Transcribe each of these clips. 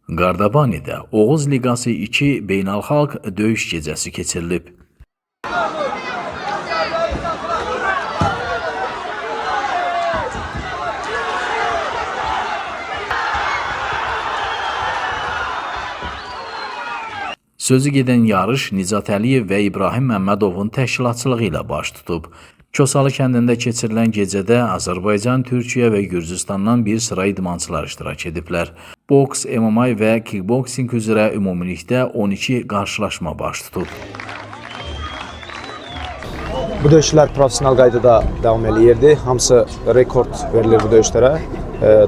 Qardabanidə Oğuz Liqası 2 beynəlxalq döyüş gecəsi keçirilib. Sözü gedən yarış Nicat Əliyev və İbrahim Məmmədovun təşkilatçılığı ilə baş tutub. Kosalı kəndində keçirilən gecədə Azərbaycan, Türkiyə və Gürcüstandan bir sıra idmançılar iştirak ediblər. Boks, MMA və kickboksing üzrə ümumilikdə 12 qarşılaşma baş tutub. Bu döyüşlər professional qaydada davam eləyirdi. Hamısı rekord verilir bu döyüşlərə.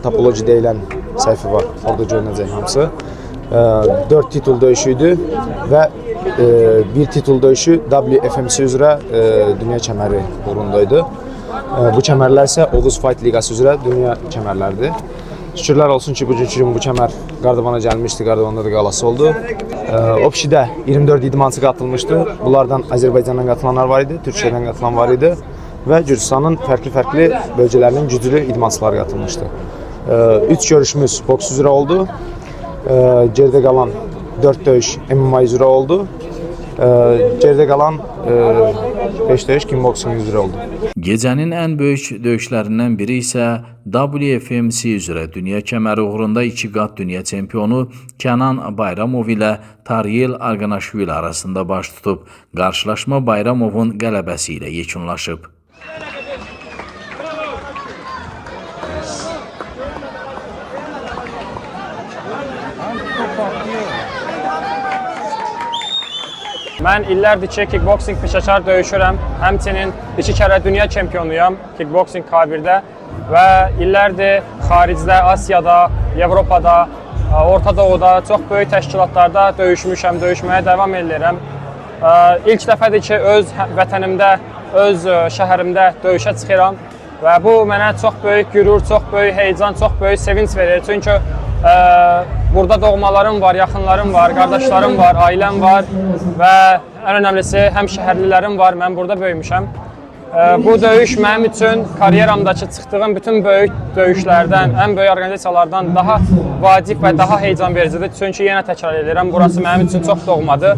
Topology deyilən səhifə var. Orada görünəcək hamısı. 4 titul döyüşü idi və bir titul döyüşü WFMC üzrə dünya kəməri uğrunda idi. Bu kəmərlər isə Oğuz Fight Liqası üzrə dünya kəmərləridir. Şükürlər olsun ki, bugünkü gün bu kəmər Qardabana gəlmişdi, Qardabanda da qalası oldu. Obşidə 24 idmançı qatılmışdı. Bunlardan Azərbaycandan qatılanlar var idi, Türkiyədən qatılan var idi və Gürcüstanın fərqli-fərqli bölgələrinin güclü idmançıları qatılmışdı. 3 görüşümüz boks üzrə oldu. Geridə qalan 4 döyüş MMA üzrə oldu. Geridə qalan 5 döyüş kickboxing üzrə oldu. Gecənin ən böyük döyüşlərindən biri isə WFMC üzrə dünya kəməri uğrunda iki qat dünya çempionu Kənan Bayramov ilə Tariel Arqanaşvili arasında baş tutub. Qarşılaşma Bayramovun qələbəsi ilə yekunlaşıb. Mən illərdir ki, kickboxing peşəkar döyüşürəm. Həmçinin iki kərə dünya çempionuyam kickboxing K1-də və illərdir xaricdə, Asiyada, Avropada, Orta Doğuda çox böyük təşkilatlarda döyüşmüşəm, döyüşməyə davam edirəm. İlk dəfədir ki, öz vətənimdə, öz şəhərimdə döyüşə çıxıram və bu mənə çox böyük qürur, çox böyük həyəcan, çox böyük sevinç verir. Çünki burada doğmalarım var, yaxınlarım var, qardaşlarım var, ailəm var və ən önəmlisi həm şəhərlilərim var. Mən burada böyümüşəm. Bu döyüş mənim üçün karyeramdakı çıxdığım bütün böyük döyüşlərdən, ən böyük orqanizasiyalardan daha vacib və daha heyecan vericidir. Çünki yenə təkrar edirəm, burası mənim üçün çox doğmadır.